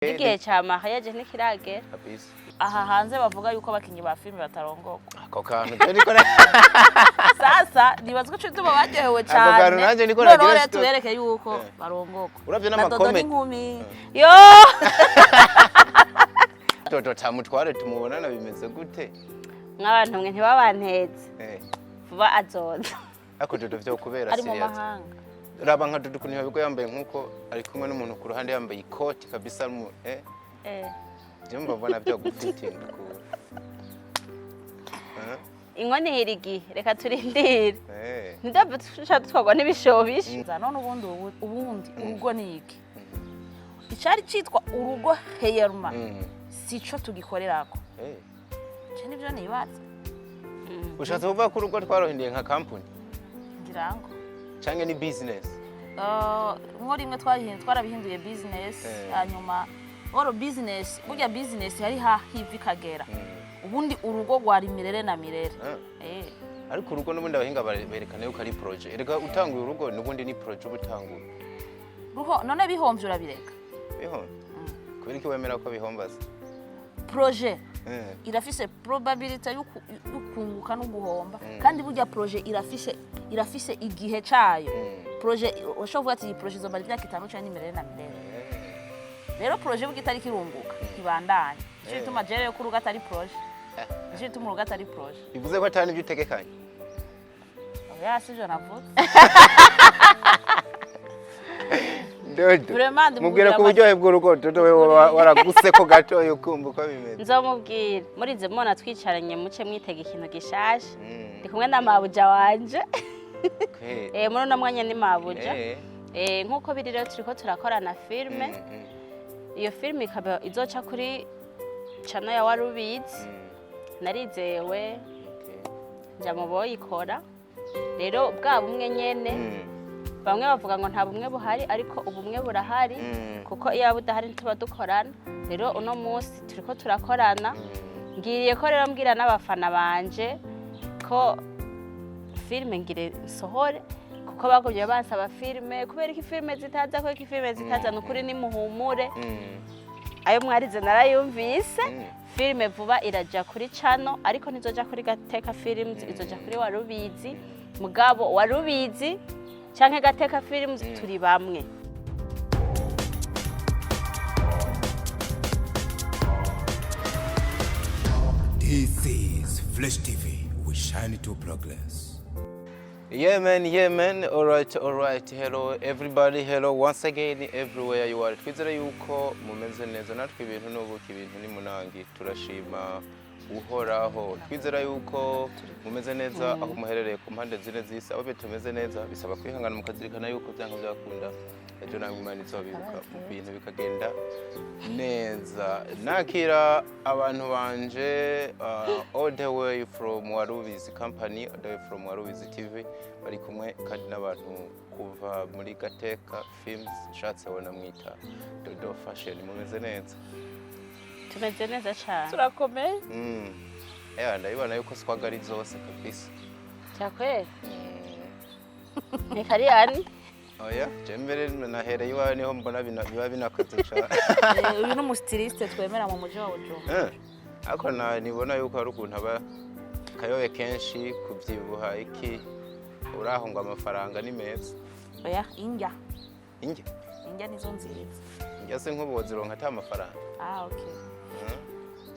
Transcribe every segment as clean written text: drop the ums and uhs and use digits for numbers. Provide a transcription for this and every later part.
Igihe ca mariage ntikiragera. Kabisa. Aha hanze bavuga yuko abakinyi ba filime batarongorwa. Ako kantu je niko Sasa nibazwa ico gituma baryohewe Ako kantu cane. nanje niko Noneho nagira rero story. tubereke yuko barongorwa. Uravye Na Dodo n'amakome. n'inkumi. Yo. Dodo tamutware tumubonana bimeze gute? Nk'abantu mwe ntibabanteze. Vuba azoza. Ariko Dodo vyo kubera Ari mu serious. mahanga. Raba nka Dodo ukuntu yabigo yambaye nkuko ari kumwe n'umuntu ku ruhande yambaye ikoti kabisa mu Je mbabona vyo gufitinga ku. Inkono ihira igihe, reka turindire. Ntidapfa duca dutwarwa n'ibishobisho. Za none ubundi ubundi urugo ni iki? Icari citwa urugo heyerma sico tugikorerako. Je nivyo nibaza. Ushatse kuvuga ko urugo twarohindiye nka company Ngira ngo. canke ni business? Mwo rimwe twarabihinduye business. Hanyuma oro business, burya business yari hahiva ikagera. Ubundi urugo rwari mirere na mirere. Ariko urugo n'ubundi abahinga berekana yuko ari projet. Erega utanguye urugo n'ubundi ni projet uba utanguye. Ruho none bihomvye urabireka. Bihomba. Kubera iki wemera ko bihombaza? Projet irafise probability y'ukunguka no guhomba, kandi burya projet irafise igihe cayo. Projet ushobora kuvuga ati iyi projet izomara imyaka 5 canke ni mirere na mirere. Rero projet burya itariko irunguka ntibandanya. Nico gituma jewe ko urugo atari projet. Nico gituma urugo atari projet. Bivuze ko atari n'ibyo utegekanye. Oya, sivyo navuze. Dodo. Vraiment, ndi Mubwira ko mubwira. uburyohe bw'urugo Dodo wewe waraguse ko gatoya ukumva uko bimeze. Nzomubwira murize mubona twicaranye muce mwitega ikintu gishasha. Ndi kumwe na mabuja wanje. Muri uno mwanya ni mabuja. Nk'uko biri rero turiko turakorana filme. Iyo filme ikaba izoca kuri channel ya Warubizi. Narizewe nja mu boyikora. Rero bwa bumwe nyene, bamwe bavuga ngo nta bumwe buhari, ariko ubumwe burahari, kuko iyo budahari ntituba dukorana. Rero uno munsi turiko turakorana. Ngiriye ko rero mbwira n'abafana banje ko filime ngire nsohore, kuko bagumye bansaba filime, kubera ko filime zitaza, kubera ko filime zitaza. Ni ukuri nimuhumure, ayo mwarize narayumvise. Filime vuba iraja kuri channel, ariko ntizoja kuri Gateka Films, izoja kuri Warubizi. Mugabo Warubizi canke Gateka Films turi bamwe. This is Flash TV. We shine to progress. Yeah man, yeah man, alright, alright, hello everybody, hello once again everywhere you are. Twizere yuko mumeze neza, natwe ibintu n'ubuki, ibintu ni munangi, turashima uhoraho. Twizera yuko mumeze neza aho muherereye ku mpande zine z'isi. Abo tumeze neza bisaba kwihangana mukazirikana yuko byanka byakunda ejo namwe Imana izobibuka mu bintu bikagenda neza. Nakira abantu banje all the way from Warubizi company, all the way from Warubizi TV, bari kumwe kandi n'abantu kuva muri Gateka Films, nshatse wona mwita Dodo Fashion. Mumeze neza? Tumeze neza cane. Turakomeye. Ewa, ndabibona yuko swaga ari zose kabisa. Cyakwera ni kariyani. Oya, je mbere nahereye iwawe niho mbona biba binakoze cane. Uyu ni umustiliste twemera mu muji wa Bujumbura. Ariko nibona yuko hari ukuntu aba kayobe kenshi kubyibuha iki uraho ngo amafaranga ni meza. Oya, indya. Indya. Indya nizo nziza. Indya se nk'ubu wozironka ata mafaranga? Ah, okay.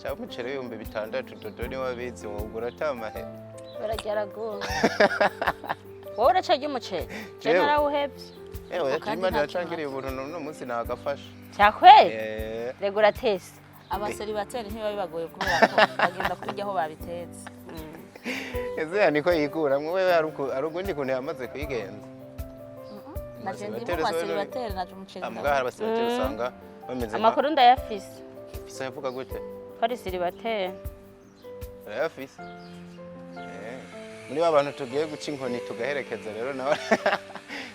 Cyangwa umuceri w'6,000, Dodo niwe wabizi, wogura ata mahera? Baragyaraguwe, wowe uracarya umuceri? Je Jewe. narawuhevye. Ewe, Kandi Imana nta iracangiriye ubuntu n'uno munsi nagafashe. Cyakwera regura tese. Abaseribateri ntibiba bibagoye kubera ko bagenda kubirya aho babitetse. Ese ya niko yikuramwo wewe, hari ukundi kuntu yamaze kwigenza? Naje ndimo Abaseribateri se wewe- baseribateri, naje umuceri. Mbwa hari abaseribateri usanga bameze nka Amakuru ndayafise. Fisa yavuga gute? Ko ari siribateri. Arayafise. Muri ba bantu tugiye guca inkoni tugaherekeza rero nawe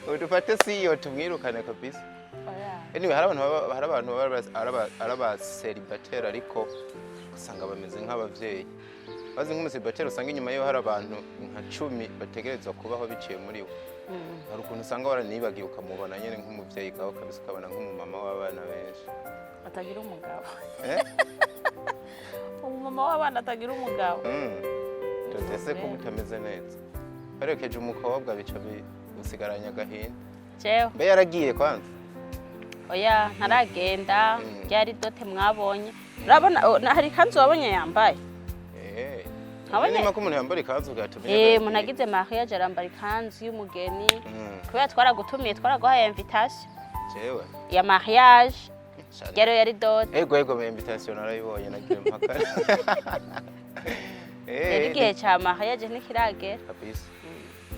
ubu dufate siyo tumwirukane kabisa. Oya. Anyway, hari abantu hari abantu baba ari abaseribateri ariko usanga bameze nk'abavyeyi. Bazi nk'umuseribateri usanga inyuma yiwe hari abantu nka 10 bategerezwa kubaho biciye muri we. Hari ukuntu usanga waranibagiwe ukamubona nyene nk'umuvyeyi kawe kabisa, ukabona nk'umumama w'abana benshi. Atagira umugabo. Eh? Umumama w'abana atagira umugabo. Dodo, ese ko utameze neza, werekeje umukobwa bica usigaranye agahinda? Jewe? Mbe yaragiye kwanza? Oya, ntaragenda. Ryari dot mwabonye, urabona, oh, hari ikanzu wabonye yambaye? Eh. Nkabonye- Niba ko umuntu yambara ikanzu ugatumenya Eh, ko umuntu yagiye. agize mariage arambara ikanzu y'umugeni. Kubera twaragutumiye, twaraguhaye invitation Jewe? ya mariage. Shari. Ryari yari dot. Ego, invitation narayibonye, nagira impaka. Rero igihe ca mariage ntikiragera. Kabisa.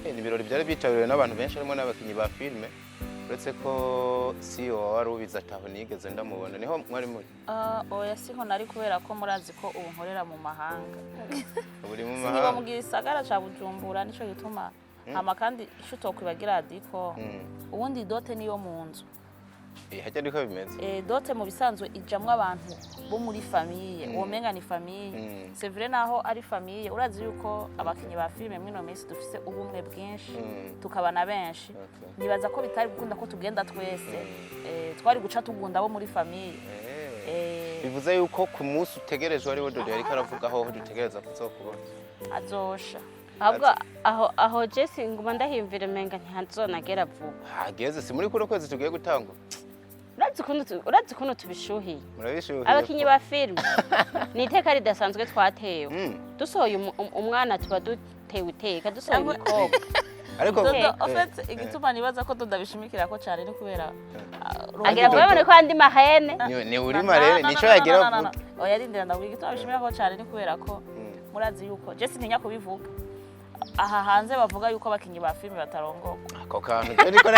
Ni ibirori byari byitabiriwe n'abantu benshi, harimo n'abakinnyi ba filime, uretse ko CEO wari ubizi ataho nigeze ndamubona. Niho mwari muri? Ah, oya, siho nari, kubera ko murazi ko ubu nkorera mu mahanga. Uri mu Siniba mu mahanga? gisagara ca Bujumbura, nico gituma. Hama kandi ico utokwibagira, diko ubundi dot niyo mu nzu. Eh, hajya niko bimeze. Dot mu bisanzwe ijamwo abantu bo muri famille, womenga ni famille. C'est vrai, naho ari famille, urazi yuko abakinyi ba filime mwino minsi dufise ubumwe bwinshi, tukaba na benshi. Nibaza ko bitari gukunda ko tugenda twese. Twari guca tugunda abo muri famille. Bivuze yuko ku munsi utegerejwe ari wo Dodo yariko aravuga, aho dutegereza kuzokubona. Azosha. Ahubwo aho Jesse nguma ndahimvira, umenga ntihazonagera vuba. Hageze, si muri kuno kwezi tugiye gutangura? Urazi ukuntu tubishuhiye? Murabishuhiye. Abakinyi ba filime ni iteka ridasanzwe twatewe. Dusohoye umwana tuba dutewe iteka, dusohoye umukobwa. Ariko Dodo, en fait, igituma nibaza ko Dodo abishimikira ko cyane ni kubera Agira ngo babone ko andi mahene. Ni uri marraine, nico yagira avuge. Oya, rindira ndabwira igituma abishimira ko cyane, ni kubera ko murazi yuko je sintinya kubivuga aha hanze, bavuga yuko abakinyi ba filime batarongorwa. Ako kantu je niko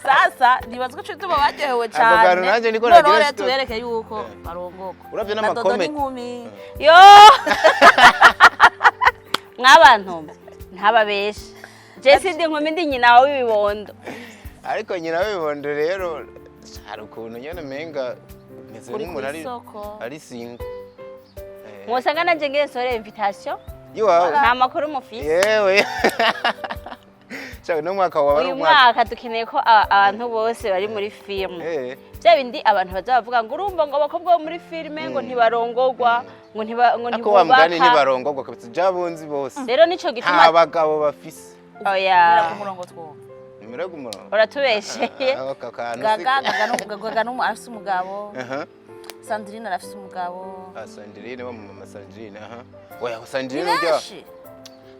Sasa nibaza ko ico gituma baryohewe Ako cyane. kantu nanje niko Noneho nagira rero stroke. tubereke yuko barongorwa. Uravye Na Dodo n'amakomedi. n'inkumi. Yo, mwabantu ntababeshe, je sindi inkumi, ndi nyina w'ibibondo. Ariko nyina w'ibibondo rero hari ukuntu nyene menga meze Uri nk'umuntu ari kw'isoko. ari single. Mwosanga nanje ngiye nsohore invitation. Iwawe. Nta makuru mufise. Yewe. Cyangwa no mwaka wawe ari Uyu umwaka. mwaka dukeneye ko abantu bose bari muri filime, bya bindi abantu baza bavuga ngo urumva ngo abakobwa bo muri filime ngo ntibarongogwa, ngo Ako wa mugani, ntibubaka. ntibarongogwa kabisa, jabunzi bose. Rero nico Nta gituma. bagabo bafise. Oya. Kubera ku murongo twumva. Nimero ku murongo. Uratubesheye. Ah, aka kantu Gaga, Gaga arafise umugabo. Aha. Sandrine arafise umugabo. Ah, Sandrine wa mama Sandrine, aha. Oya, Ni Sandrine ujya. benshi.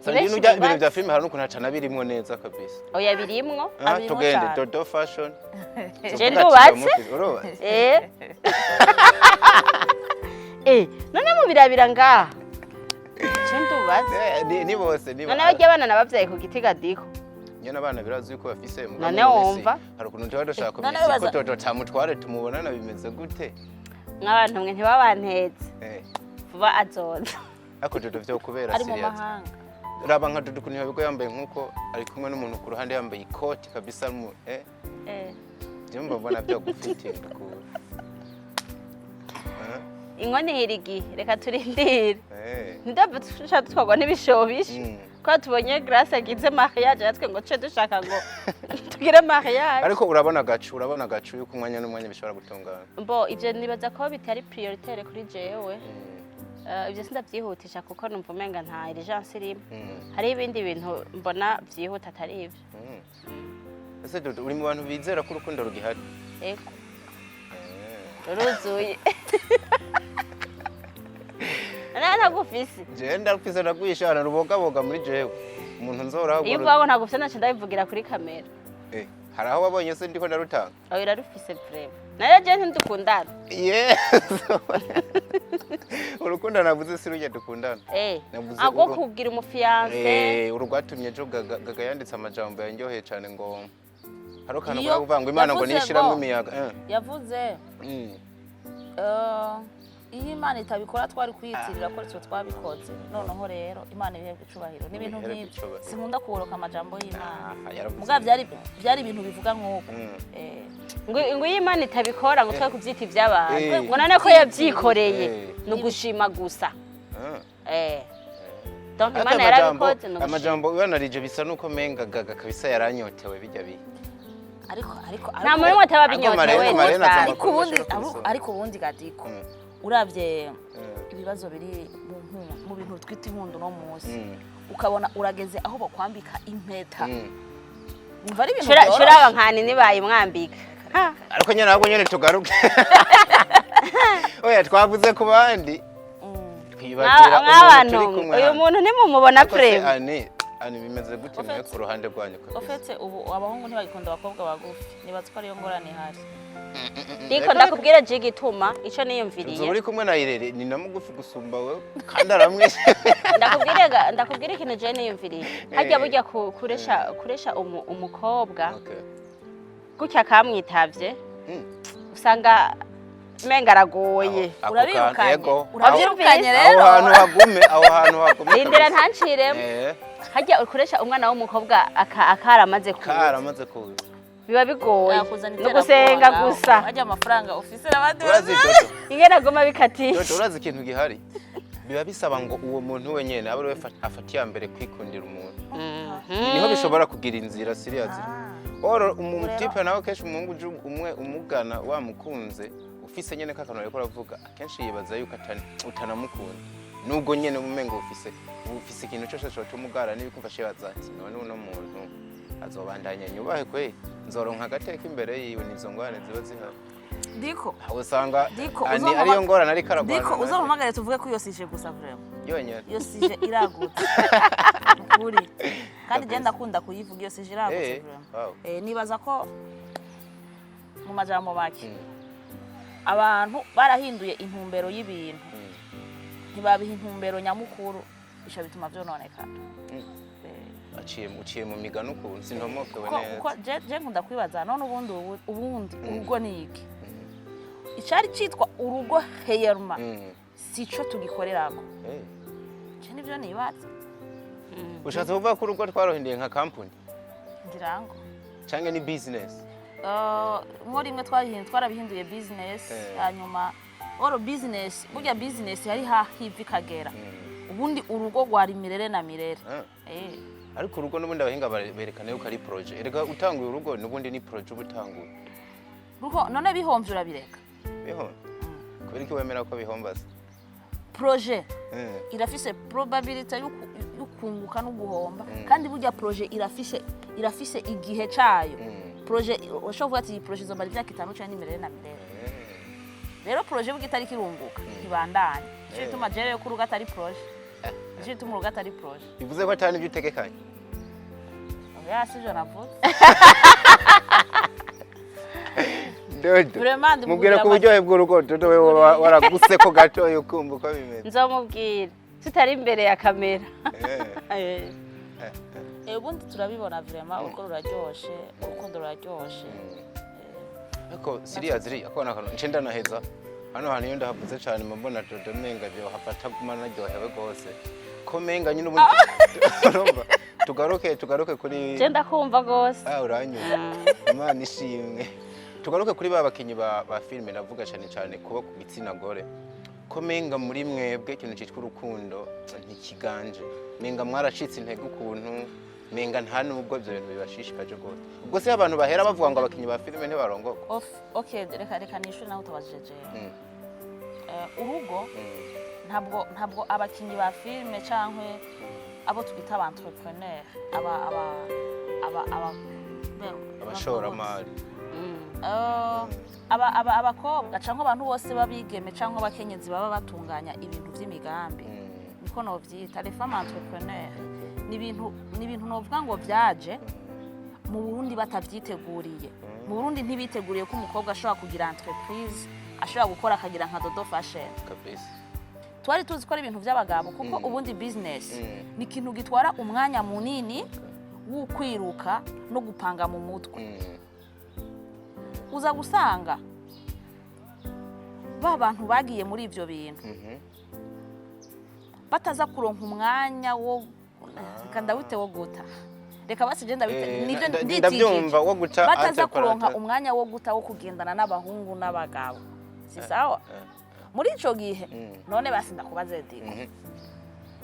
Sandrine Benshi ujya ibintu bubatse. bya filime hari n'ukuntu acana birimwo neza kabisa. Oya, birimwo. Aha, Abirimwo tugende cane. Dodo Fashion. Je ndubatse. Urubatse. Eh, none mubirabira ngaha, je ndubatse. Ni bose ni None barya abana nabavyaye ku giti gadiko. Nyene abana birazi yuko bafise mugabo None none si- wumva? Hari ukuntu tuba dushaka None kumenya ko baza- Dodo tamutware tumubonana bimeze gute. Mwabantu mwe, ntibabanteze. Vuba azoza. Ariko Dodo vyo kubera Ari mu serious. mahanga. Raba nka Dodo ukuntu yabigo yambaye, nkuko ari kumwe n'umuntu ku ruhande yambaye ikoti kabisa mu je mbona byo gufitinga ukuntu. Inkono ihira igihe, reka turindire. Ntidapfa dushaka dutwarwa n'ibishobisho. Ko tubonye Grace agize mariage, natwe ngo tuce dushaka ngo tugire mariage. Ariko urabona agacu yuko umwanya n'umwanya bishobora gutungana. Bo, ivyo nibaza ko bitari prioritaire kuri jewe. Ivyo sindavyihutisha kuko numva umenga nta urgence irimo. Hari ibindi bintu mbona vyihuta atari ivyo. Ese Dodo, uri mu bantu bizera ko urukundo rugihari? Ego, ruruzuye. None ntagufise? Jewe ndarufise, ndagwishana rubogaboga muri jewe, umuntu nzoraho. Iyo uvuga ngo ntagufise, naco ndabivugira kuri kamera. Hari aho wabonye se ndiko ndarutanga? Oya, urarufise vraiment. Nayo jewe ntidukundana. Yes, urukundo navuze si rujya dukundana. Navuze Ago kugira umu fiancé. Uru rwatumye ejo Gaga yanditse amajambo yanryoheye cyane, ngo hari akantu Iyo kuvuga ngo Imana ngo yavuze nishiramo ngo- imiyaga. Yavuze iyo Imana itabikora twari kwiyitirira ko twe twabikoze. Noneho rero Imana ibihebwe icubahiro n'ibintu Ibihebwe nk'ibyo. icubahiro. Sinkunda kuboroka amajambo y'Imana. Ah, yaravuze. Mugabo byari ibintu bivuga nk'uko. Ngo iyo Imana itabikora ngo twe kubyita iby'abantu, ngo none ko yabyikoreye, ni ugushima gusa. Donc Ariko Imana yarabikoze, ni ugushima. amajambo ubanarije bisa nuko menga Gaga kabisa yaranyotewe bijya bihe. Ariko Nta muntu n'umwe ataba Ariko abinyotewe. Marene Gusa. azama- Ariko ubundi Amakuru ashaka ariko ubundi gadiko uravye ibibazo biri mu bintu twita inkundo no munsi, ukabona urageze aho bakwambika impeta, wumva ari ibintu Shura byoroshe. Shuraba nkani nibayimwambika. Ha. Ariko nyine ntabwo nyine tugaruke, oya, twavuze ku bandi, twibagira umuntu Mw'abantu, turi kumwe uyu hano. muntu ntimumubona. Ariko se Prem. Ani bimeze gute mwe ku ruhande rwanyu kabisa? Au fait, ubu abahungu ntibagikunda abakobwa bagufi, nibaza ko ariyo ngorane ihari. Ndiko ndakubwira je igituma ico niyumviriye. Uzoba uri kumwe na Irere, ni na mugufi gusumba wewe kandi aramwishe. Ndakubwira ikintu je niyumviriye harya burya kuresha umukobwa gutya akamwitavye, usanga menga aragoye. Ako Urabirukanye. kantu, yego. Urabyirukanye Aho rero. hantu hagume, aho hantu hagume Rindira, kabisa. ntanciremo. Harya ukoresha umwana w'umukobwa akaramaze kuza, Karamaze kuza. biba bigoye. Yakuzana No gusenga iterabwoba gusa. nawe. Harya amafaranga ufise n'abandi Urazi bazi. Dodo, Ingene aguma bikatisha. Dodo, urazi ikintu gihari, biba bisaba ngo uwo muntu wenyene abe ariwe afata iya mbere kwikundira umuntu, niho bishobora kugira inzira serious. Oro umutipe nawe kenshi umuhungu uje umwe umugana wamukunze, ufise nyene kakantu ariko aravuga, akenshi yibaza yuko utanamukunda, nubwo nyene umengo ufise ikintu cyose cotuma ugara n'ibikumva, yibaza ati: "None uno muntu azobandanya nyubahe kwe, nzoronka agateka imbere yiwe?" Nizo ngorane ziba zihari. Diko. Aho usanga Diko, ani ariyo ngorane ariko aragwana Diko, nayo. uzompamagare tuvuge ko iyo sujet gusa, vraiment. Yonyene. Iyo sujet iragutse ukuri, kandi je ndakunda kuyivuga. Iyo sujet iragutse, vraiment. Nibaza ko mu majambo make abantu barahinduye intumbero y'ibintu, ntibabiha intumbero nyamukuru, bica bituma vyononekara. Aciye uciye mu migani ukuntu sintomokewe Kuko neza. Kuko je nkunda kwibaza: none ubundi urugo ni iki? Icari citwa urugo heyeruma sico tugikorerako. Je nivyo nibaza. Ushatse kuvuga ko urugo twaruhinduye nka kampuni? Ngira ngo Canke ni business? Nko rimwe twarabihinduye business. Hanyuma oro business, burya business yari hahiva ikagera. Ubundi urugo rwari mirere na mirere. Ariko urugo n'ubundi abahinga berekana yuko ari projet. Erega utanguye urugo n'ubundi ni projet uba utanguye. Ruho none bihomvye urabireka. Biho kubera iki wemera ko bihombaza? Projet irafise probability y'ukunguka no guhomba, kandi burya projet irafise igihe cayo. Projet ushobora kuvuga ati: "Iyi projet izomara imyaka 5 canke imirere na mirere." Rero projet burya itariko irunguka ntibandanya. Nico gituma jewe ko urugo atari projet, nico gituma urugo atari projet. Bivuze ko atari n'ibyo utegekanye? Oya, sivyo navuze. Dodo, Vraiment, ndi mubwira ku mugira buryohe bw'urugo. Dodo, wewe waraguse ko gatoya ukumva uko bimeze. Nzomubwira tutari imbere ya kamera. Ubundi turabibona, vraiment urugo ruraryoshe, urukundo ruraryoshe. Ariko siriya ziri akona akantu nce ndanaheza hano hantu, iyo ndahavuze cyane mba mbona Dodo menga byohafata guma naryohewe rwose, ko menga nyine ubundi urumva tugaruke kuri Je ndakumva rwose. Ah, uranyumva, Imana ishimwe. Tugaruke kuri ba bakinyi ba filime, ndavuga cyane cyane kuba ku gitsina gore, ko menga muri mwebwe ikintu cyitwa urukundo ntikiganje, menga mwaracitse intege ukuntu, menga nta nubwo ibyo bintu bibashishikaje rwose. Ubwo se abantu bahera bavuga ngo abakinyi ba filime ntibarongoka? Okay, reka nishure naho utabajije jewe. Urugo ntabwo abakinyi ba filime cyangwa abo twita aba entrepreneur, aba Abashoramari. Aba abakobwa cyangwa abantu bose b'abigeme cyangwa abakenyezi baba batunganya ibintu by'imigambi, niko novyita, les femmes entrepreneur, ni ibintu novuga ngo vyaje mu Burundi batavyiteguriye. Mu Burundi ntibiteguriye ko umukobwa ashobora kugira entreprise, ashobora gukora akagira nka Dodo Fashion. Twari tuzi ko ari ibintu by'abagabo, kuko ubundi business ni ikintu gitwara umwanya munini wo kwiruka no gupanga mu mutwe. Uza gusanga ba bantu bagiye muri ibyo bintu bataza kuronka umwanya wo, reka ndawite, wo guta, reka basi je ndabite, nivyo nditijije. Ndabyumva, wo guta. Bataza entre kuronka parenthèses. umwanya wo guta, wo kugendana n'abahungu n'abagabo, si sawa? Muri ico gihe none basi ndakubaze, Diko,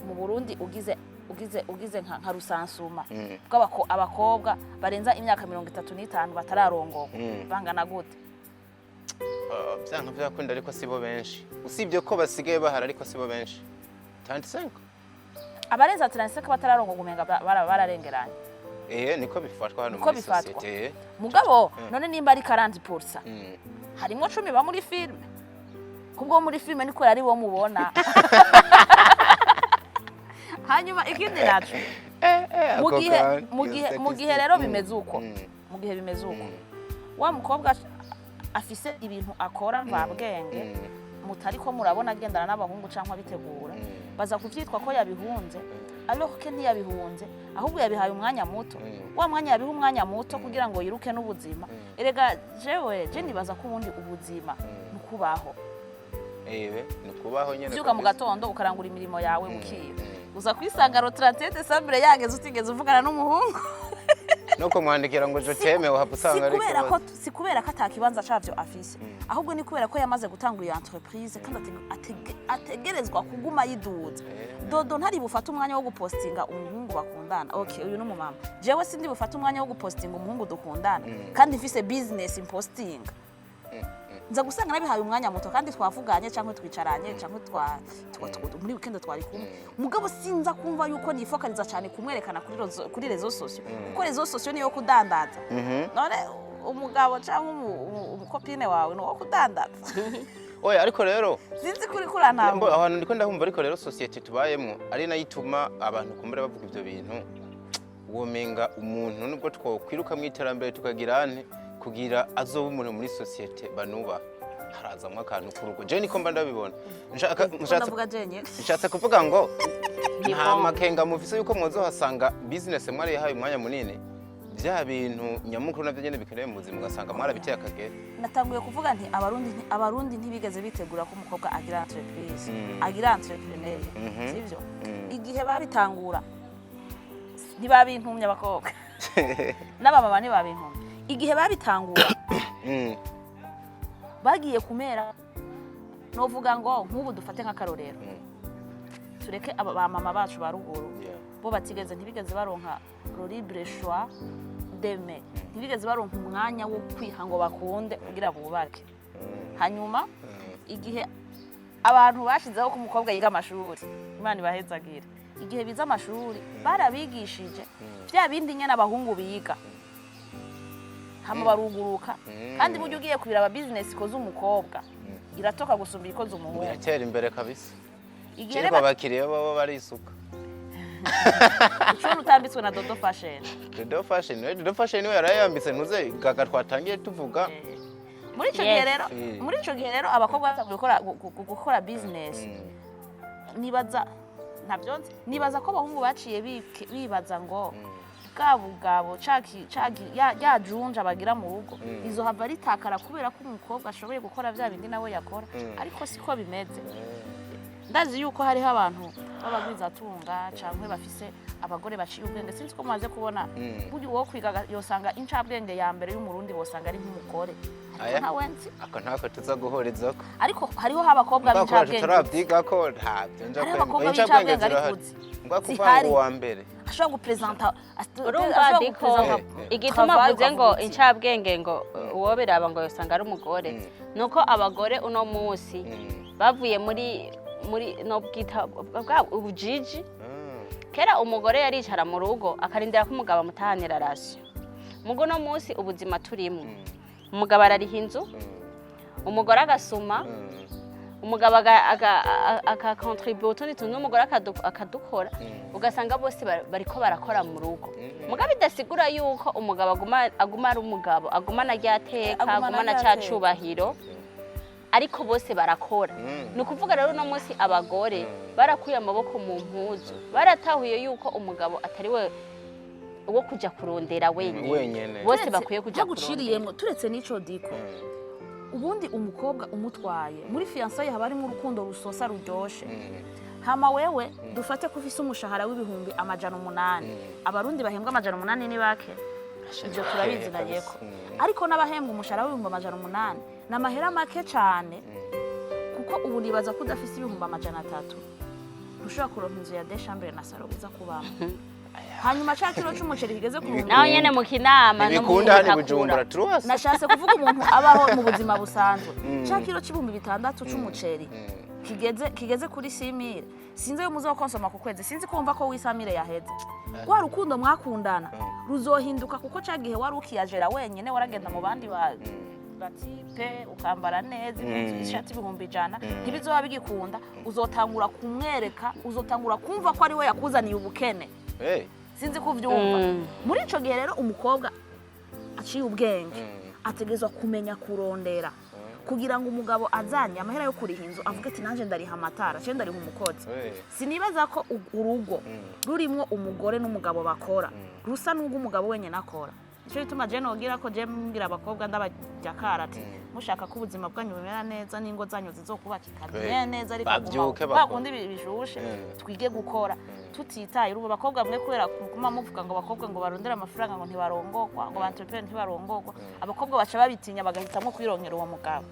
mu Burundi ugize Ugize nka recensement bw'abako abakobwa barenza imyaka 35 batararongorwa, bangana gute? Ah, byanka byakunda, ariko sibo benshi, usibye ko basigaye bahari, ariko sibo benshi. 35. Abarenza 35 batararongorwa, umenga bararengeranye. Eh, niko bifatwa hano Niko muri bifatwa. société. Mugabo none nimba ari 40%, harimo 10 ba muri filime, kubwo muri filime niko ari bo mubona. Hanyuma ikindi naco, mu Ako gihe kantu, mu iyo gihe mu gihe statistic. rero bimeze uko, mu gihe bimeze uko, wa mukobwa afise ibintu akora mvabwenge, mutari ko murabona agendana n'abahungu cyangwa abitegura, baza kuvyitwa ko yabihunze, alors que ntiyabihunze, ahubwo yabihaye umwanya muto. Wa mwanya yabiha umwanya muto kugira ngo yiruke n'ubuzima. Erega jewe je nibaza ko ubundi ubuzima ni ukubaho. Ewe, ni ukubaho nyene. Uvyuka mu Kabisa. gatondo, ukarangura imirimo yawe, bukira, uza kwisanga le 31 décembre yageze utigeze uvugana n'umuhungu. No kumwandikira ngo je t'aime, uhava Si usanga ari kubera ko ikibazo. si kubera ko atakibanza cavyo afise, ahubwo ni kubera ko yamaze gutangura iyo entreprise kandi ategerezwa kuguma yiduza. Dodo ntari bufate umwanya wo gupostinga umuhungu bakundana. Okay, uyu ni umumama. Jewe sindi bufate umwanya wo gupostinga umuhungu dukundana kandi mfise business impostinga. Nza gusanga nabihaye umwanya muto kandi twavuganye cyangwa twicaranye cyangwa muri weekend twari kumwe, mugabo sinza kumva yuko nifokaliza cyane kumwerekana kuri réseaux sociaux, kuko réseaux sociaux niyo kudandaza. None umugabo cyangwa umu copine wawe ni uwo kudandaza? Oya, ariko rero Sinzi kuri kurantamba. Mbo, ahantu ndiko ndahumva, ariko rero société tubayemo ari nayo ituma abantu kumbura bavuga ivyo bintu. Womenga umuntu nubwo twokwiruka mu iterambere tukagira ane kugira azoba umuntu muri société banuba, harazamwo akantu k'urugo. Je niko mba ndabibona. Nshatse Ndavuga jenyine. nshatse kuvuga ngo Ni nta bon. makenga mufise yuko mwozohasanga business mwarihaye umwanya munini, bya bintu nyamukuru navyo nyene bikenewe mu buzima, ugasanga mwarabiteye akagera. Natanguye kuvuga nti abarundi ntibigeze bitegura ko umukobwa agira entreprise, agira entrepreneur, sivyo? Igihe babitangura ntibabintumye, abakobwa n'abamama ntibabintumye. Igihe babitangura bagiye kumera, novuga ngo nk'ubu dufate nk'akarorero, tureke aba ba mama bacu ba ruguru, bo batigeze, ntibigeze baronka le libre choix d'aimer, ntibigeze baronka umwanya wo kwiha ngo bakunde kugira bubake. Hanyuma igihe abantu bashizeho ko umukobwa yiga amashuri, Imana ibahezagire, igihe bize amashuri barabigishije bya bindi nyene abahungu biga, hama baruguruka. Kandi burya ugiye kubiraba, business ikoze umukobwa iratoka gusumba ikoze umuhungu. Biratera imbere kabisa. Igihe Ariko rero abakiriya baba barisuka. Ucubona utambitswe na Dodo Fashion. Dodo Fashion, we Dodo Fashion we yarayambitse ntuze gaga twatangiye tuvuga. Muri ico gihe rero, muri ico gihe rero abakobwa batanguye gukora business, nibaza, ntabyo nzi, nibaza ko abahungu baciye bibaza ngo bwa bugabo caki ya junja bagira mu rugo izohava ritakara kubera ko umukobwa ashoboye gukora bya bindi nawe yakora. Ariko siko bimeze. Ndazi yuko hariho abantu b'abagwizatunga canke bafise abagore baciye ubwenge. Sinzi ko mumaze kubona, burya uwo kwiga yosanga incabwenge ya mbere y'Umurundi bosanga ari nk'umugore, ariko Aya. ntawe nzi. Ako ntako tuza guhurizako. Ariko hariho abakobwa Mbwa kwacu b'incabwenge. turabyigako, ntabyo nja Hariho kwemera. abakobwa Incabwenge b'incabwenge ariko zirahari. uzi. Mbwa kuvuga Zihari. ngo uwa mbere. Ashobora gupresenta Urumva ashobora diko gupresenta igituma travail, avuze ngo ukavuga uti, incabwenge, ngo uwo biraba ngo yosanga ari umugore, nuko abagore uno munsi bavuye muri no bwita bwa ubujiji. Kera umugore yaricara mu rugo akarindira ko umugabo amutahanira ration. Mugo uno munsi ubuzima turimo, umugabo arariha inzu, umugore agasuma, umugabo akakontribuwa utundi tuntu, n'umugore akadukora, ugasanga bose bariko barakora mu rugo. Mugabo bidasigura yuko umugabo aguma ari umugabo, agumana rya teka, Agumana agumana rya ca teka. cubahiro, ariko bose barakora. Ni ukuvuga rero uno munsi abagore barakuye amaboko mu mpuzu, baratahuye yuko umugabo atari we wo kuja kurondera wenyene. Wenyene. Bose bakwiye kuja kurondera. Ntaguciriyemwo, turetse n'ico diko, ubundi umukobwa umutwaye muri fiançailles haba harimo urukundo rusosa ruryoshe. Hama wewe dufate ko ufise umushahara w'800,000. Abarundi bahembwa 800 ni bake, ibyo turabizi na yeko. Ariko n'abahembwa umushahara w'800,000 ni amahera make cane, kuko ubu nibaza ko udafise 300,000 Ntushobora kuronka inzu ya deux chambres na salon uza kubamo, hanyuma ca kiro c'umuceri kigeze ku bihumbi Naho nyene mu Kinama no mu Ntibikunda hano i Mutakura. Bujumbura turubasa. Nashatse kuvuga umuntu abaho mu buzima busanzwe, ca kiro c'6,000 c'umuceri kigeze kuri 6 mille, sinzi ayo muzokonsoma ku kwezi, sinzi ko wumva ko 8 mille yaheze. Rwa rukundo mwakundana ruzohinduka, kuko ca gihe wari ukiyajera wenyene, waragenda mu bandi ba batipe, ukambara neza impuzu, ishati 100,000, ntibizoba bigikunda. Uzotangura kumwereka, uzotangura kumva ko ari we yakuzaniye ubukene. Sinzi ko uvyumva. Muri ico gihe rero, umukobwa aciye ubwenge ategerezwa kumenya kurondera kugira ngo umugabo azanye amahera yo kuriha inzu avuge ati: "Nanje ndariha amatara, cyangwa ndariha umukozi." Sinibaza ko urugo rurimwo umugore n'umugabo bakora rusa n'ubwo umugabo wenyine akora. Nicyo gituma je nogira ko je mbwira abakobwa ndabajya ati: "Mushaka ko ubuzima bwanyu bumera neza n'ingo zanyu zizokubakika bien neza, ariko Bavyuke bakore. bakundi bishushe, twige gukora tutitaye." Ubu abakobwa mwe, kubera kuguma muvuga ngo abakobwa ngo barondere amafaranga, ngo ntibarongogwa, ngo ba entrepreneur ntibarongogwa, abakobwa baca babitinya, bagahitamwo kwironkera uwo mugabo.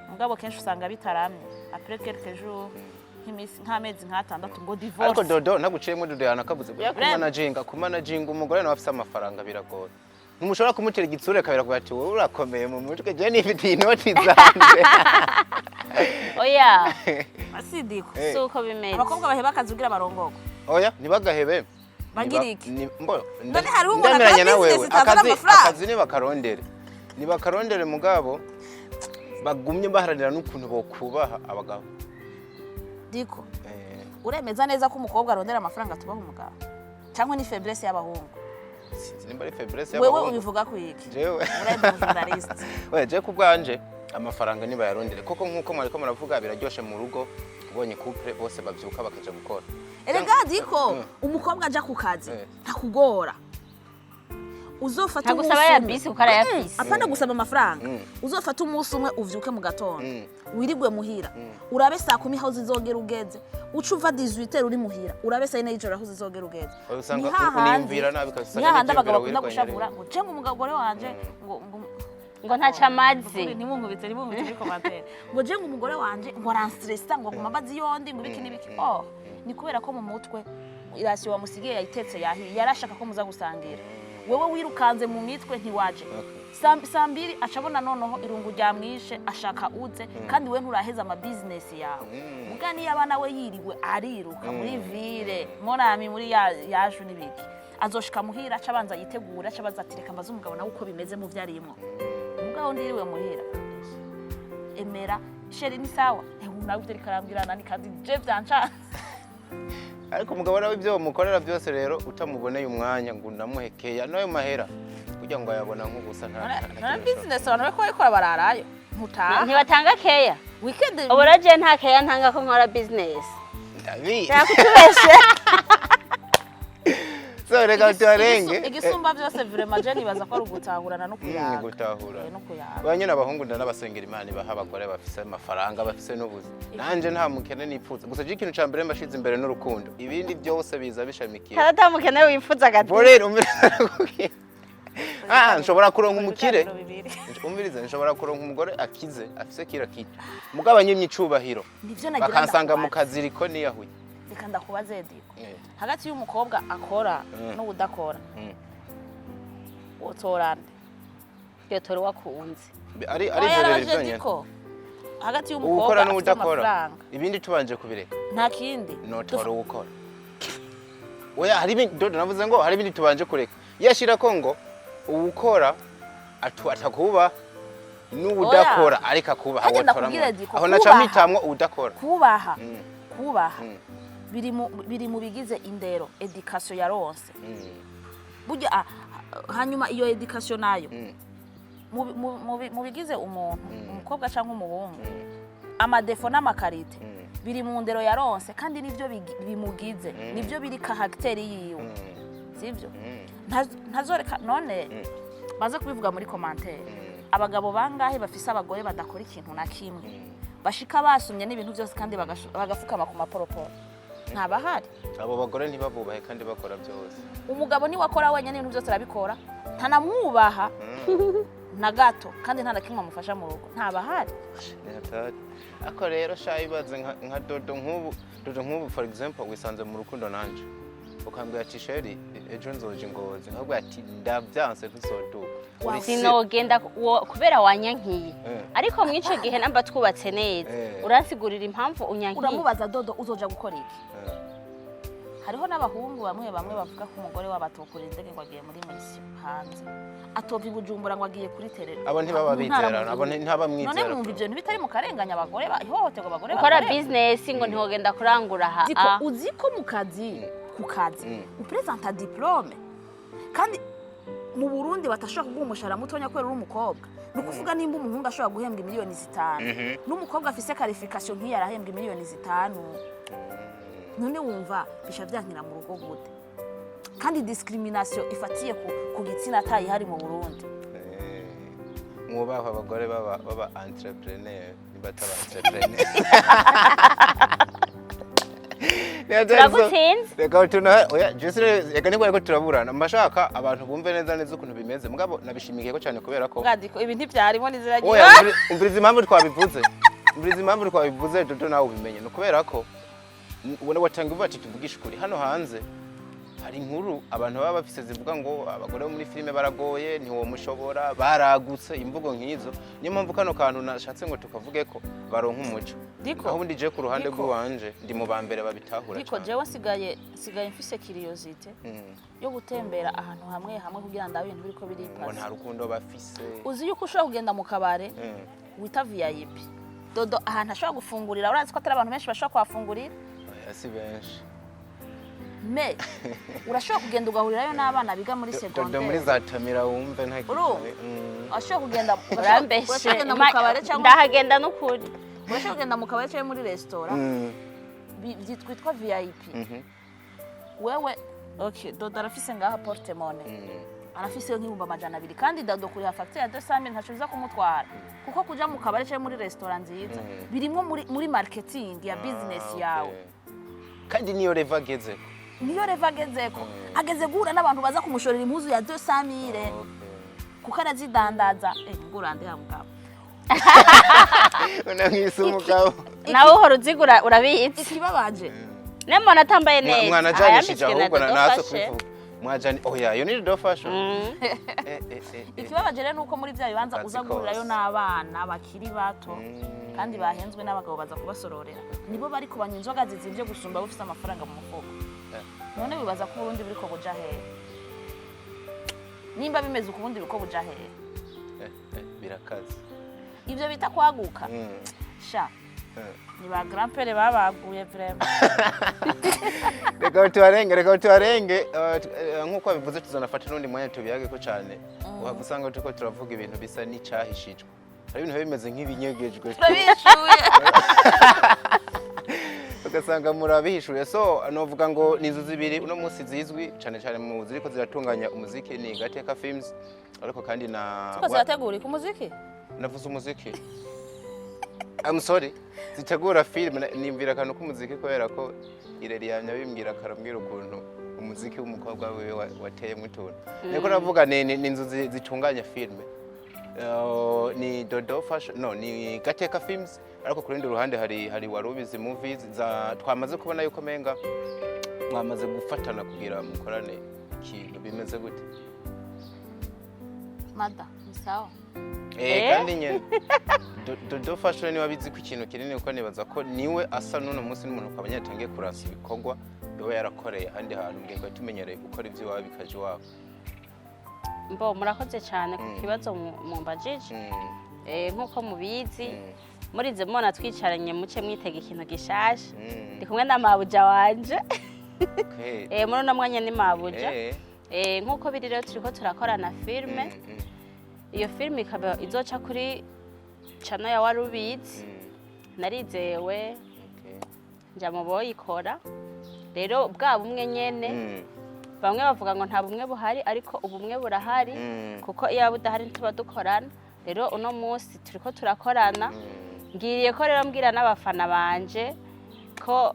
Mugabo kenshi usanga bitaramye, après quelques jours, nk'imisi, nk'amezi nk'atandatu, ngo Ariko divorce. Dodo, ntaguciyemo, Dodo yanakavuze buriya Vraiment. kumanaginga umugore nawe afise amafaranga biragoye. Ntimushobora kumutera igitsure kabira kugira ati: "Wowe urakomeye mu mutwe, jewe nifitiye inoti zanje." Oya. Asidiko. Si uko bimeze. Abakobwa baheba akazi kugira barongogwe? Oya, ntibagahebe. Bagira iki? Mbo, None hariho umuntu ndemeranya akora na wewe. business itazana Akazi amafaranga. akazi nibakarondere, mugabo bagumye baharanira n'ukuntu bokubaha abagabo. Diko, uremeza neza ko umukobwa arondera amafaranga tubaha umugabo, cyangwa ni faiblesse y'abahungu? Sinzi nimba ari faiblesse Wewe y'abahungu. ubivuga ku iki? Jewe Urebe umujournaliste. We, je ku bwanje amafaranga nibayarondere, koko nk'uko mwariko muravuga, biraryoshe mu rugo ubonye couple bose bavyuka bakaja gukora. Erega Diko, umukobwa aja ku kazi ntakugora. Uzofata Ntagusaba umunsi ya umwe. bisi kuko arayafise. Apana gusaba amafaranga. Uzofata umunsi umwe, uvyuke mu gatondo, wirigwe muhira, urabe saa 10 aho zizogera ugeze, uca uva 18 uri muhira, urabe saa 4 y'ijoro aho zizogera ugeze. Oya, usanga Ni hahandi- uniyumvira nabi kabisa, ni hahandi n'ivyiyumviro abagabo bakunda wirwanya gushavura rero. ngo cenga umugore wanje ngo Ngo ntaco amazi. Ntimunkubite, ntimunkubite muri commentaire, ngo je ngo umugore wanje ngo aranstressa, ngo aguma ambaza iyondi, ngo ibiki n'ibiki. Oh, ni kubera ko mu mutwe i ration wamusigiye yayitetse yahiye, yarashaka ko muza gusangira. Wewe wirukanze mu mitwe, ntiwaje. Saa 2 aca abona noneho irungu ryamwishe, ashaka uze, kandi we nturaheza ama business yawe. Muga niyo abana we yiriwe ariruka muri ville morami, muri ya yaju n'ibiki, azoshika muhira, aca abanza yitegura, aca abaza ati: "Reka mbaze umugabo nawe uko bimeze mu vyo arimwo." Mugabo ndiriwe muhira, emera chéri, ni sawa. Ewe nawe ivyo ariko arambwira nani, kandi je vyancanze. Ariko umugabo nawe ibyo mukorera byose rero, utamuboneye umwanya ngo unamuhekeya n'ayo mahera kugira ngo ayabona nk'ubusa, nta Na kintu. Business abantu bariko barikora bararayo, ntutaha. Ntibatanga keya. Weekend. Ubu rero je nta keya ntanga ko nkora business. Ndabizi. Nakutubeshe. So reka tuharenge. Igisumba byose vraiment, je nibaza ko ari ugutahurana no kuyaga. Gutahura. No kuyaga. Ba nyine abahungu ndanabasengera, Imana ibaha abagore bafise amafaranga, bafise n'ubuzi. Nanje nta mukene nipfuza, gusa je ikintu ca mbere mbashize imbere n'urukundo, ibindi byose biza bishamikiye. Karatamukene wifuza gati. Borero umviriza, ah, nshobora kuronka umukire. Ibiganiro bibiri. Umviriza, nshobora kuronka umugore akize, afise kira kitu, mugabo anyimye icubahiro, Nivyo nagira bakansanga mu ndakubaze. kaziriko niyahuye. Reka ndakubaze, Diko, hagati y'umukobwa akora n'uwudakora, wotora nde? Yotora uwakunze. Ari Oya, ivyo bibiri yarabaje. byonyene. Diko, hagati y'umukobwa Uwukora afite n'uwudakora, amafaranga, ibindi tubanje kubireka, nta kindi. notora uwukora. Oya, hari ibindi Dodo navuze ngo hari ibindi tubanje kureka, yashira ko ngo uwukora atakuba n'uwudakora ariko akubaha, Harya wotora ndakubwira, Diko, aho naca kubaha. mpitamwo uwudakora. Kubaha, kubaha biri mu bigize indero, éducation yaronse. Burya hanyuma iyo éducation nayo mu bigize umuntu, umukobwa cyangwa umuhungu, ama défauts n'ama qualités biri mu ndero yaronse, kandi nivyo bimugize, nivyo biri caractère yiwe, sivyo? Ntazoreka none baze kubivuga muri commentaire. Abagabo bangahe bafise abagore badakora ikintu na kimwe, bashika basumye n'ibintu byose, kandi bagafukama ku maporoporo? Ntabahari. Abo bagore ntibabubahe kandi bakora byose. Umugabo niwe akora wenyine, ibintu byose arabikora, ntanamwubaha. Na gato, kandi nta na kimwe amufasha mu rugo, ntabahari. Ni hatari. Ariko rero sha, ibaze nka Dodo nk'ubu, Dodo nk'ubu, for example, wisanze mu rukundo nanje, ukambwira ati: "Chéri, ejo nzoje Ngozi." Nkabwira ati: "Ndavyanse, ntuzoduka." Uri Sinogenda kubera wanyankiye. Ariko mw'ico gihe namba twubatse neza, uransigurira impamvu unyankiye. Uramubaza: "Dodo, uzoja gukora iki?" Hariho n'abahungu bamwe bamwe bavuga ko umugore wabo atokura indege ngo agiye muri mission hanze, atova i Bujumbura ngo agiye kuri terrain. Abo ntibaba Mu ntara, bizerana, mu abo gihugu. ntaba None mwizera. mwumva ivyo bintu bitari mu karenganya abagore, ihohoterwa abagore Gukora bakorerwa? business, ngo ntiwogenda kurangura aha. Ziko uzi ko mu kazi, ku kazi, upresenta diplôme, kandi mu Burundi batashobora kuguha umushahara mutonya kubera uri umukobwa. Ni ukuvuga nimba umuhungu ashobora guhembwa miliyoni 5, n'umukobwa afise qualification nk'iyo arahembwa miliyoni 5. None wumva bisha vyankira mu rugo gute, kandi discrimination ifatiye ku gitsina atayihari mu Burundi? Mwubahwe abagore baba entrepreneur, niba ataba entrepreneur. Turagutsinze. Reka tuna, oya, just reka, nibwo ariko turaburana, mbashaka abantu bumve neza neza ukuntu bimeze. Mugabo nabishimikiye ko cyane kubera ko Bwadiko ibi ntivyarimo niziragira. Oya, umviriza impamvu twabivuze, umviriza impamvu twabivuze, Dodo, nawe ubimenye. Ni ukubera ko ubona watanga uvuga ati tuvugishe ukuri, hano hanze hari inkuru abantu baba bafise zivuga ngo abagore bo muri filime baragoye, ntiwomushobora, baragutse, imvugo nk'izo. Niyo mpamvu kano kantu nashatse ngo tukavuge ko baronka umuco. Diko, Aho ubundi je ku ruhande Diko. rw'iwanje ndi mu ba mbere babitahura Diko, cane. Jewe nsigaye mfise curiosité yo gutembera ahantu hamwe hamwe kugira ndabe ibintu biriko Ngo biripasa. nta rukundo bafise. Uzi yuko ushobora kugenda mu kabare wita VIP, Dodo, ahantu ashobora gufungurira, urazi ko atari abantu benshi bashobora kuhafungurira? Oya, si benshi. Mais urashobora kugenda ugahurirayo n'abana biga muri Dodo muri secondaire. za Tamira wumve nta kintu. Urumva? Urashobora kugenda Urambeshe. urashobora kugenda mu kabare cyangwa Ndahagenda n'ukuri. urashobora kugenda mu kabare cyangwa muri resitora byitwa VIP. Wewe, okay, Dodo arafise ngaha porte-monnaie, arafise nk'200,000, kandi Dodo kuriha facture ya 200,000 ntaco biza kumutwara, kuko kuja mu kabare cyangwa muri resitora nziza birimwo muri marketing ya business yawe. Kandi niyo level agezeko. Niyo level agezeko, ageze guhura n'abantu baza kumushorera impuzu ya 200,000 kuko arazidandaza. Ngurande ya mugabo. Unamwise umugabo. Nawe uhora uzigura, urabizi. Ikibabaje Nemona atambaye neza. Mwanajanishije Ayambitswe na ahubwo Dodo naso Fashion. kubivuga mwajani. Oya, iyo ni Dodo Fashion. Ikibabaje rero nuko muri bya bibanza Akazi uza guhurirayo kose. n'abana bakiri bato kandi bahenzwe n'abagabo baza kubasororera, nibo bari kubanywa inzoga zizimvye gusumba bufise amafaranga mu mufuko. None wibaza ko Uburundi buriko buja hehe? Nimba bimeze uko, ubundi buriko buja hehe? Birakaze. Ivyo bita kwaguka, sha, ni ba grand-père babaguye vraiment. Reka tubarenge, reka tubarenge. Nk'uko babivuze, tuzanafata n'undi mwanya tubiyage ko cyane. Uhava usanga turiko turavuga ibintu bisa n'icyahishijwe, hari ibintu biba bimeze nk'ibinyegejwe, Turabishuye. ugasanga murabihishuye. So novuga ngo ni inzu zibiri uno munsi zizwi cyane cyane mu ziriko ziratunganya umuziki, ni Gateka Films, ariko kandi na Tuko zirategura umuziki. Navuze umuziki, I'm sorry, zitegura film. Nimvira akantu k'umuziki kubera ko ireri yamye abimbwira, akarambwira ukuntu umuziki w'umukobwa wiwe wateyemo utuntu. Niko navuga ni inzu zitunganya filime. Ni Dodo Fashion, no, ni Gateka Films, ariko ku rundi ruhande hari Warubizi Movies za twamaze kubona yuko menga mwamaze gufatana kugira mukorane ikintu. Bimeze gute? Mada ni sawa. Kandi nyene Dodo Fashion niwe abizi ko ikintu kinini, kuko nibaza ko niwe asa n'uno munsi n'umuntu ukaba yatangiye kurasa ibikorwa yoba yarakoreye ahandi hantu, mbwiye ko tumenyereye gukora iby'iwabo bikaja iwabo. Mbo murakoze cyane ku kibazo mumbajije. Nk'uko mubizi, murize mubona twicaranye, muce mwitega ikintu gishasha. Ndi kumwe na mabuja wanje. Muri uno mwanya ni mabuja. Nk'uko biri rero, turiko turakorana filme. Iyo filme ikaba izoca kuri channel ya Warubizi. Narizewe, nja mu boyikora. Rero bwa bumwe nyene, bamwe bavuga ngo nta bumwe buhari, ariko ubumwe burahari, kuko iyo budahari ntituba dukorana. Rero uno munsi turiko turakorana. Ngiriye ko rero mbwira n'abafana banje ko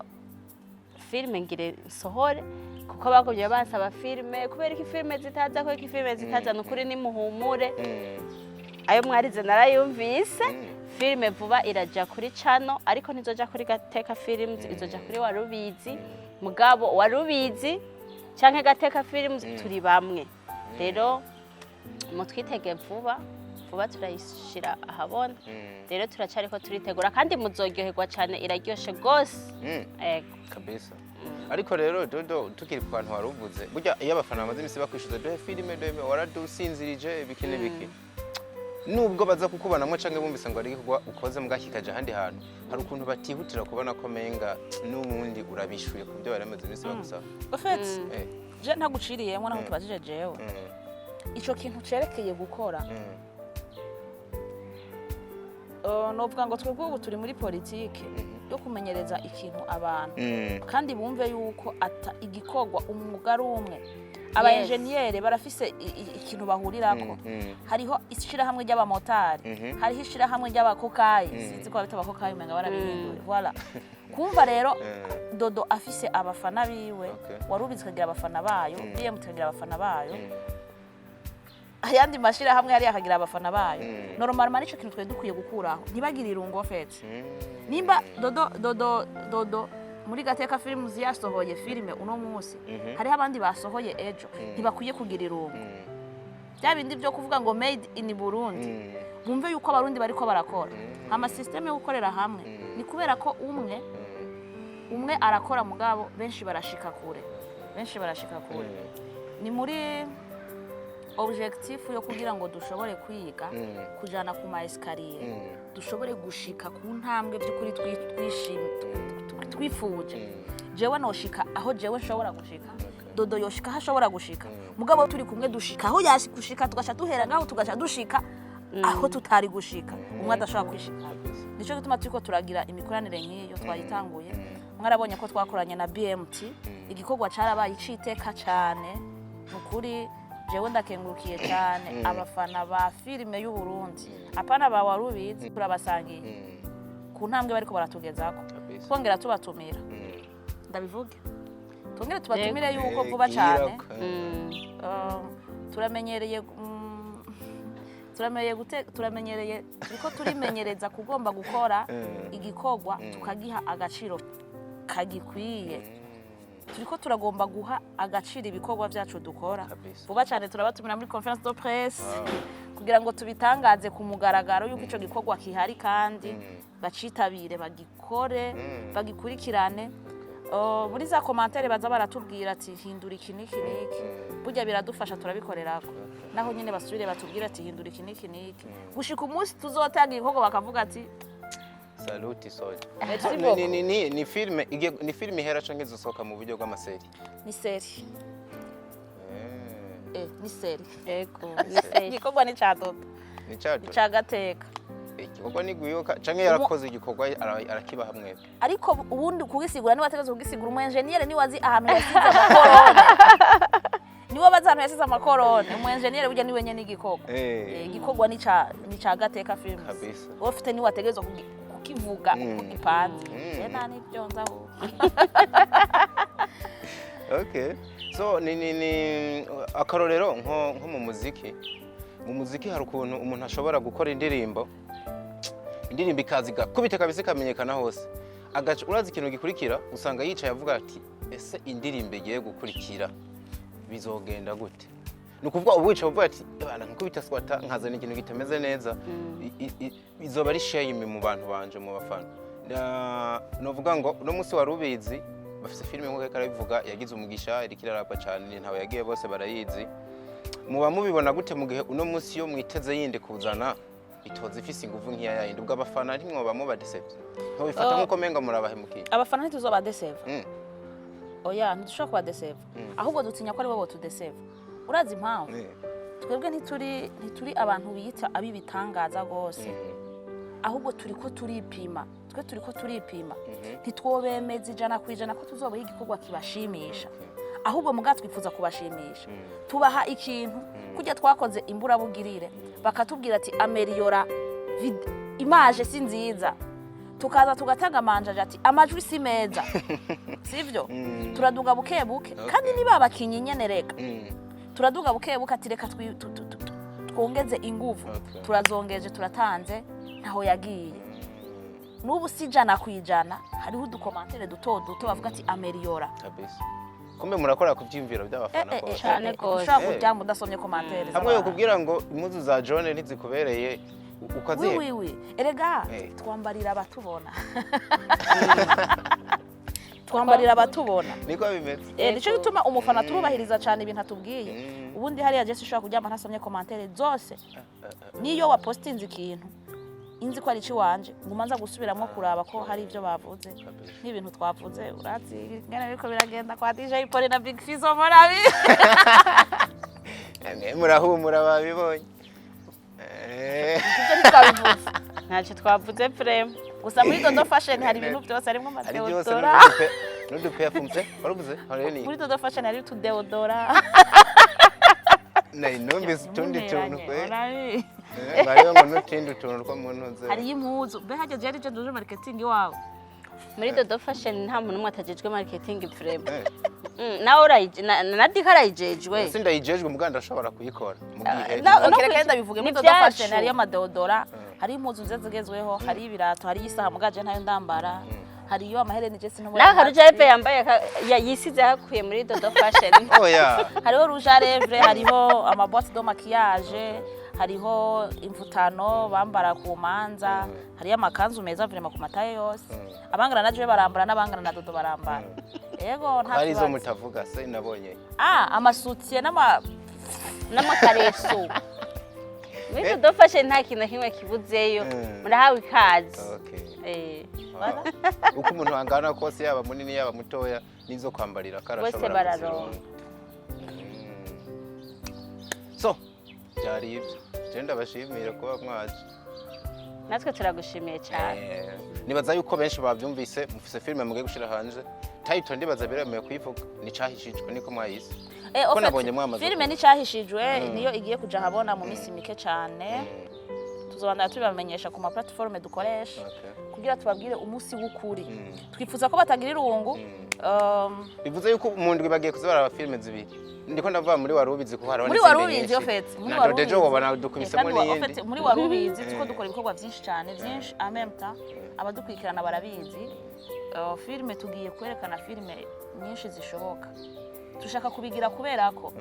filime ngire nsohore, kuko bagumye bansaba filime: kubera ko filime zitaza, kubera ko filime zitaza. Ni ukuri nimuhumure. Ayo mwarize narayumvise. Filime vuba iraja kuri channel, ariko ntizoja kuri Gateka Films, izoja kuri Warubizi. Mugabo Warubizi canke Gateka Films turi bamwe. Rero mutwitege vuba vuba, turayishira ahabona. Rero turacariko turitegura kandi muzoryoherwa cane, iraryoshe gose. Ego. Kabisa. Ariko rero Dodo, tukiri ku kantu wari uvuze, burya iyo abafana bamaze imisi bakwishyuza "duhe filime, duhe", waradusinzirije, ibiki n'ibiki, nubwo baza kukubonamwo canke bumvise ngo hari igikorwa ukoze mbwa kikaja ahandi hantu, hari ukuntu batihutira kubona ko menga n'ubundi urabishuye ku byo bari bamaze iminsi bagusaba. En fait, je ntaguciriyemwo naho tubajije jewe, ico kintu cerekeye gukora, novuga ngo twebwe ubu turi muri politike yo kumenyereza ikintu abantu kandi bumve yuko ata igikorwa umwuga ari umwe. Aba enjeniyere barafise ikintu bahurirako. Hariho ishirahamwe ry'abamotari, hariho ishirahamwe ry'abakokayi, sinzi ko babita abakokayi, umenga barabihinduye. Voilà, kumva rero Dodo afise abafana biwe, Warubizi ikagira abafana bayo, BM ikagira abafana bayo, ayandi mashirahamwe hariya akagira abafana bayo. Normalement nico kintu twari dukwiye gukuraho, ntibagire irungu en fait. Nimba Dodo muri Gateka Films yasohoye filime uno munsi, hariho abandi basohoye ejo, ntibakwiye kugira irungu. Bya bindi byo kuvuga ngo "made in Burundi", bumve yuko Abarundi bariko barakora. Ama système yo gukorera hamwe ni kubera ko umwe umwe arakora, mugabo benshi barashika kure, benshi barashika kure. Ni muri objectif yo kugira ngo dushobore kwiga kujana ku ma escalier, dushobore gushika ku ntambwe by'ukuri twifuje. Jewe noshika aho jewe nshobora gushika, Dodo yoshika aho ashobora gushika, mugabo turi kumwe dushika aho yashi gushika, tugaca duhera ngaho, tugaca dushika aho tutari gushika, umwe adashobora kwishika. Nico gituma turiko turagira imikoranire nk'iyo twayitanguye. Mwarabonye ko twakoranye na BMT, igikorwa carabaye iciteka cane. Ni ukuri jewe ndakengurukiye cane abafana ba filime y'u Burundi, apana ba Warubizi, turabasangiye ku ntambwe bariko baratugezako. Twongera tubatumira, ndabivuge, twongere tubatumire yuko vuba cane turamenyereye turamenyereye, turiko turimenyereza kugomba gukora igikorwa tukagiha agaciro kagikwiye. Turiko turagomba guha agaciro ibikorwa vyacu dukora. Vuba cyane turabatumira muri conférence de presse kugira ngo tubitangaze ku mugaragaro yuko ico gikorwa kihari, kandi bacitabire, bagikore, bagikurikirane. Muri za commentaires baza baratubwira ati "hindura iki n'iki n'iki", burya biradufasha, turabikorerako. Naho nyine basubire batubwire ati "hindura iki n'iki n'iki", gushika umunsi tuzotanga igikorwa bakavuga ati Saluti soja. Merci Ni, beaucoup. ni filme ni filme ihera canke izosohoka mu buryo bw'ama série? Ni série. Ni série. Ego, ni série. Igikorwa ni ca Dodo. Ni cacu. Ni ca Gateka. Igikorwa ni guyoka canke yarakoze igikorwa arakibaha mwebwe? Ariko ubundi kugisigura niwe ategerezwa kugisigura. Umu enjeniyeri niwe azi ahantu yasize amakorone, niwe bazi ahantu yasize amakorone. Umu enjeniyeri burya niwe nyene igikorwa. Igikorwa ni ca Gateka Films. Wowe ufite niwe ategerezwa kukivuga uko gipanze. Je nta n'ibyo nzi ahubwo. Okay. So ni akarorero nko mu muziki hari ukuntu umuntu ashobora gukora indirimbo, indirimbo ikaza igakubita kabisa, ikamenyekana hose, agaca urazi ikintu gikurikira, usanga yicaye avuga ati "ese indirimbo igiye gukurikira bizogenda gute?" Ni ukuvuga ubu wicaye uvuga ati "bana nkubita swata nkazana ikintu kitameze neza, izoba ari shame mu bantu banje, mu bafana." Novuga ngo uno munsi wari ubizi bafise filime, nk'uko ariko arabivuga, yagize umugisha, iriko irarabwa cane, ntawe yagiye, bose barayizi. Muba mubibona gute mu gihe uno munsi iyo mwiteze yindi kuzana itoza ifise inguvu nk'iya yayindi, ubwo abafana ntimwoba mubadesevye? Ntobifata nk'uko menga murabahemukiye? Abafana ntituzobadeseva. Oya, ntidushobora kubadeseva, ahubwo dutinya ko aribo botudeseva. Urazi impamvu? Twebwe ntituri abantu biyita ab'ibitangaza rwose, ahubwo turiko turipima. Twe turiko turipima, ntitwobemeza 100% ko tuzobaha igikorwa kibashimisha, ahubwo muga twifuza kubashimisha. Tubaha ikintu kujya twakoze imburabugirire, bakatubwira ati "améliora image si nziza", tukaza tugatanga amanjaje ati "amajwi si meza", sivyo? Turaduga buke buke. Kandi niba abakinyi nyene, reka turaduga buke buke, ati reka twongeze inguvu. Turazongeje, turatanze, ntaho yagiye. N'ubu si 100%, hariho udu commentaires duto duto bavuga ati améliora. Kabisa, kumbe murakora ku byiyumviro by'abafana kose. Cane gose. Ushobora kuryama udasomye commentaires Hamwe z'abantu. yokubwira ngo impuzu za jaune ntizikubereye, ukazihe. Oui, oui, erega twambarira abatubona, twambarira abatubona. Niko bimeze. Nico gituma umufana turubahiriza cyane ibintu atubwiye. Ubundi hariya Jesse ushobora kuryama ntasomye commentaires zose. Niyo wapostinze ikintu inzi ko ari ikiwanje, nguma nza gusubiramwo kuraba ko hari ibyo bavuze, nk'ibintu twavuze. Urazi ingene biriko biragenda kwa DJ Paul na Big Fizzo morabi. Mwe murahumura, babibonye. Ibyo ntitwabivuze. Ntacyo twavuze vraiment. Gusa muri Dodo Fashion hari ibintu byose, harimo Hari byose. ama déodorant. N'udu perfume waravuze hari ni Muri Dodo Fashion hari utu déodorant. Nari numvise utundi tuntu kwe. Urabi. Bariho ngo n'utundi tuntu two mu ntuze. Hariyo impuzu, mbe hajya jari je duje marketing iwawe. Muri Dodo Fashion nta muntu n'umwe atajejwe marketing vraiment. Nawe na Dika arayijejwe. Ese ndayijejwe? Muganda ndashobora kuyikora mu gihe No, Okay, reka ndabivuge. Muri ni Dodo Fashion ibyacu. hariyo ama déodorant, hariyo impuzu nziza zigezweho, hariyo ibirato, hariyo isaha, mugaje ntayo ndambara, hariyo amahereni je sinubona. N'aka rouge à lèvres yambaye yisize hakuye muri Dodo Fashion. Oya. Hariho rouge à lèvres, hariho ama boîte de maquillage, hariho imvutano bambara ku manza, hariyo amakanzu meza vraiment ku ma tailles yose. Abangana na jewe barambara, n'abangana na Dodo barambara, yego, nta Hari izo kibazo. mutavuga se nabonye? Ah, ama soutien n'ama N'amakareso. Muri Dodo Fashion nta kintu na kimwe kibuzeyo. Murahawe ikaze. Wow. Uko umuntu angana kose, yaba munini yaba mutoya, n'izo kwambarira ko Bose arashobora bararonka. kuzironka. So byari ibyo, je ndabashimira kuba mwaje. Natwe turagushimiye cyane. Nibaza yuko benshi babyumvise. Mufise filime mugiye gushira hanze, title ndibaza biremewe kuyivuga, ni Cahishijwe, niko mwayise? Ko Au fait, nabonye mwamaze filime n'icyahishijwe niyo igiye kuja habona mu minsi mike cyane. Tuzobandanya tubibamenyesha ku ma plateforme dukoresha kugira tubabwire umunsi w'ukuri. Twifuza ko batagira irungu. Bivuze yuko mu ndwi bagiye kuza baraba filime zibiri. Ndiko ndavuga muri Wari Ubizi, kuko hariho Muri n'izindi Wari Ubizi, nyinshi. au fait, muri Na Wari Dodejo Ubizi. wobona dukubisemo Kandi au n'iyindi. fait, muri Wari Ubizi tuko dukora ibikorwa byinshi cyane, byinshi en même temps. Abadukurikirana barabizi. Filime tugiye kwerekana, filime nyinshi zishoboka dushaka kubigira, kubera ko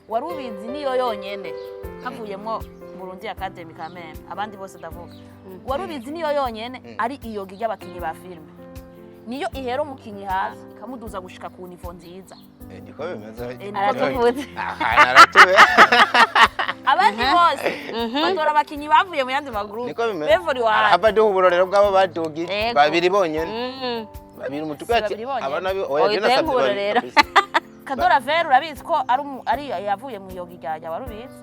Wari Ubizi niyo yonyene havuyemwo Burundi Academy Kameme, abandi bose ndavuga Wari Ubizi niyo yonyene ari iyoga ry'abakinyi ba filime, niyo ihera umukinyi hasi ikamuduza gushika ku niveau nziza. Niko bimeze. Niko. Aratuvuze. Aha naratuwe. Abandi bose batora abakinyi bavuye mu yandi ma groupes. Niko bimeze. Bevori wawe. Arahava duha uburorero bw'abo badugije. Babiri bonyene. Babiri umutuku Si ati babiri bonyene. aba nabi oya. Oya, Je nasabye uduhe babiri nk'uburorero. kabisa. Kadora Vera urabizi ko ari ari yavuye mu yoga rya Wari Ubizi.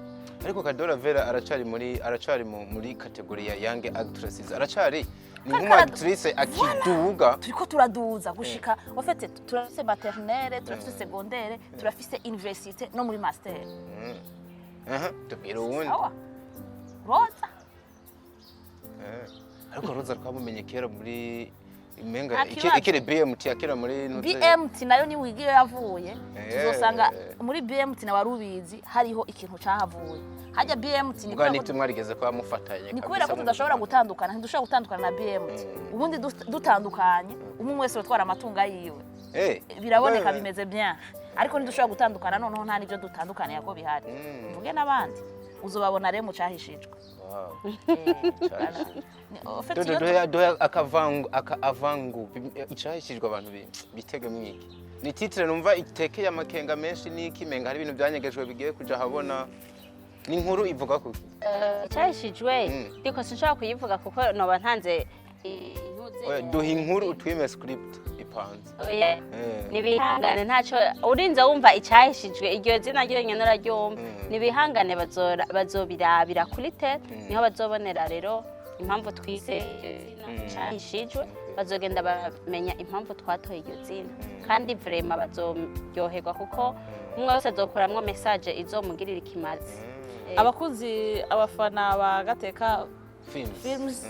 Ariko Kadora Vera aracari muri aracari muri catégorie ya young actresses, aracari ni nk'umu actrice akiduga. Turiko turaduza gushika, en fait turafise maternelle, turafise secondaire, turafise université no muri master. Aha, tubwire uwundi. Sawa, Roza. Ariko Roza twamumenye kera muri imenga Nta kibazo. Ikiri BMT, akira muri BMT nayo ni wigiyo yavuye. Tuzosanga muri BMT na Wari Ubizi hariho ikintu cahavuye hajya BMT ni Ubwa kubera ko nibyo mwarigeze kuba mufatanye. Ni kubera Kabisa ko mu tudashobora buzima. gutandukana, ntidushobora gutandukana na BMT. Ubundi dutandukanye, umwe wese utwara amatungo yiwe. Biraboneka, bimeze bien, ariko ntidushobora gutandukana. Noneho nta n'ibyo dutandukaniye ko bihari. Mvuge n'abandi uzobabona rero mu Cahishijwe. Cahishijwe. Au fait, Dodo, iyo duhe akavangu aka avangu Icahishijwe abantu bitege mwiki. Ni titre numva itekeye amakenga menshi, niki menga hari ibintu byanyegejwe bigiye kuja ahabona. Ni inkuru ivuga kuki? Icyahishijwe, ndiko sinshobora kuyivuga kuko noba ntanze Oya, duha inkuru, utwime script ipanze. Oya, nibihangane, ntacyo urinze wumva Icyahishijwe, iryo zina ryonyine uraryumva. Nibihangane, bazobirabira kuri te niho bazobonera rero impamvu twise iryo zina Icyahishijwe. Bazogenda bamenya impamvu twatoye iryo zina, kandi vraiment bazoryoherwa kuko umwe wese azokuramwo message izomugirira ikimazi. Abakunzi, abafana ba Gateka Films. Films,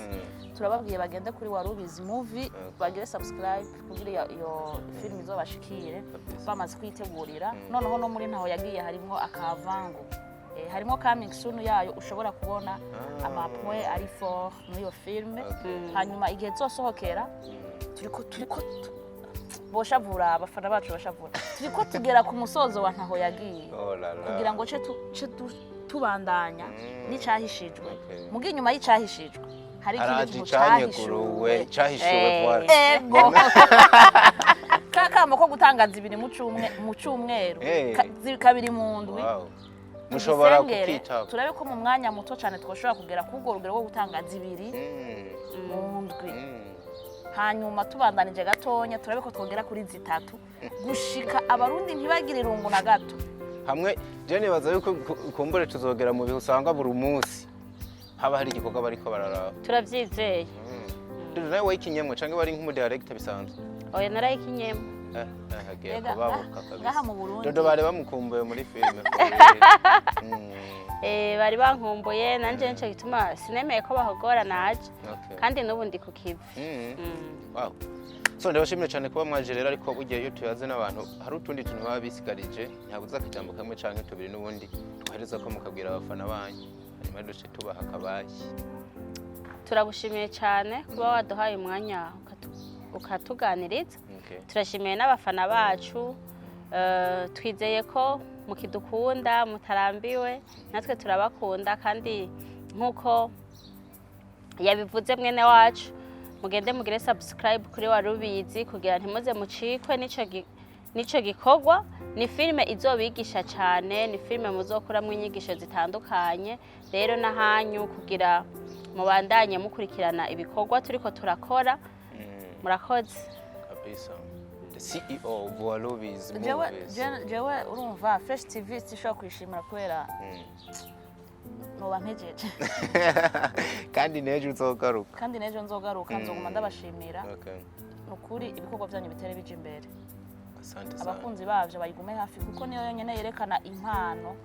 turababwiye bagende kuri Warubizi Movie, bagire subscribe kugira iyo film izobashikire bamaze kuyitegurira. Noneho no muri Ntaho Yagiye harimwo akavangu. Harimo coming soon yayo, ushobora kubona ama point ari fort muri iyo filme. Hanyuma igihe zosohokera, turiko boshavura, abafana bacu bashavura, turiko tugera ku musozo wa Ntaho Yagiye Oh la la. kugira ngo ce tubandanya n'Icahishijwe. Muga inyuma y'Icahishijwe hari ikindi Haraje kintu icanyeguruwe cahishuwe. Cahishuwe. Voilà. Ego, kakamo ko gutangaza ibiri mu cumweru, kabiri mu ndwi. Wow. Mushobora Tugisengere, kukitaba. turabe ko mu mwanya muto cyane twoshobora kugera k'urwo rugero rwo gutanga zibiri mu ndwi. Hanyuma tubandanije gatonya, turabe ko twogera kuri zitatu, gushika Abarundi ntibagire irungu na gato. Hamwe je nibaza yuko kumbure tuzogera mu bihe usanga buri munsi haba hari igikorwa bariko bararaba. Turabyizeye. Dudu, nawe wayikinyemwo canke wari nk'umudirector bisanzwe? Oya, narayikinyemo. Hagiye Ega, kubabuka kabisa. ngaha mu Burundi. Dodo bari bamukumbuye muri filime. Bari bankumbuye, nanje nico gituma sinemeye ko bahogora, naje. Kandi n'ubu ndi ku kivi. Wow. So ndabashimira cyane kuba mwaje rero, ariko bugiye iyo tuyaze n'abantu hari utundi tuntu baba bisigarije, ntihabuze akajambo kamwe canke tubiri n'ubundi twohereza ko mukabwira abafana banyu, hanyuma duce tubaha akabayi. Turagushimiye cyane kuba waduhaye umwanya ukatuganiriza. Turashimiye n'abafana bacu. Twizeye ko mukidukunda, mutarambiwe, natwe turabakunda. Kandi nk'uko yabivuze mwene wacu, mugende mugire subscribe kuri Warubizi kugira ntimuze mucikwe n'ico gikorwa. Ni filime izobigisha cyane, ni filime muzokuramwo inyigisho zitandukanye. Rero n'ahanyu kugira mubandanye mukurikirana ibikorwa turiko turakora. Murakoze. Kabisa. The CEO of Warubizi Jewe Movies. jewe urumva, Fresh TV sishobora kuyishimira kubera noba mpejeje. Kandi n'ejo uzogaruka. Kandi n'ejo nzogaruka, nzoguma ndabashimira. Ni ukuri, ibikorwa byanyu bitere bija imbere. Asante sana. Abakunzi babyo bayigume hafi, kuko niyo yonyine yerekana impano,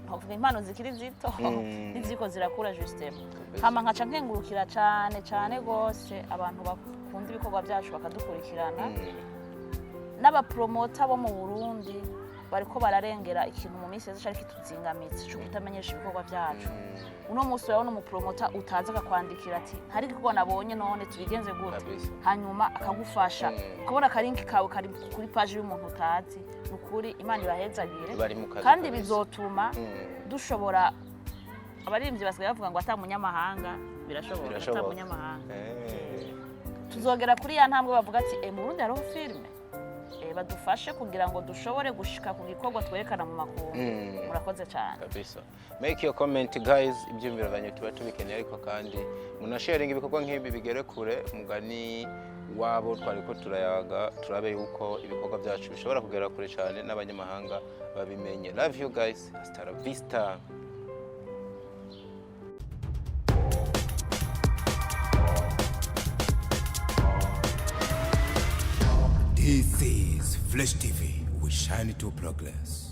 ntavuga impano zikiri zito n'iziko zirakura justement. Hama nkaca nkengurukira cyane cyane rwose abantu bakunda ibikorwa byacu bakadukurikirana, n'abapromota bo mu Burundi bariko bararengera ikintu mu minsi yose cari kituzingamitse co kutamenyesha ibikorwa byacu. Uno munsi urabona umupromota utaza akakwandikira ati: "Hari igikorwa nabonye, none tubigenze gute?" Hanyuma akagufasha, ukabona akalinki kawe kari kuri paji y'umuntu utazi. Ni ukuri, Imana ibahezagire. Bari mu kazi Kandi kabisa. bizotuma dushobora, abaririmbyi basigaye bavuga ngo ata munyamahanga birashoboka, ata Birashoboka. munyamahanga. Tuzogera kuri ya ntambwe bavuga ati: "E, mu Burundi hariho filime." Badufashe kugira ngo dushobore gushika ku gikorwa twerekana mu makungu. Murakoze cyane. Kabisa. Make your comment, guys, ibyumviro byanyu tuba tubikeneye, ariko kandi munasharinga ibikorwa nk'ibi bigere kure. Mugani wabo twari ko turayaga, turabe yuko ibikorwa byacu bishobora kugera kure cyane n'abanyamahanga babimenye. Love you guys, hasta la vista. This is Flash TV. We shine to progress.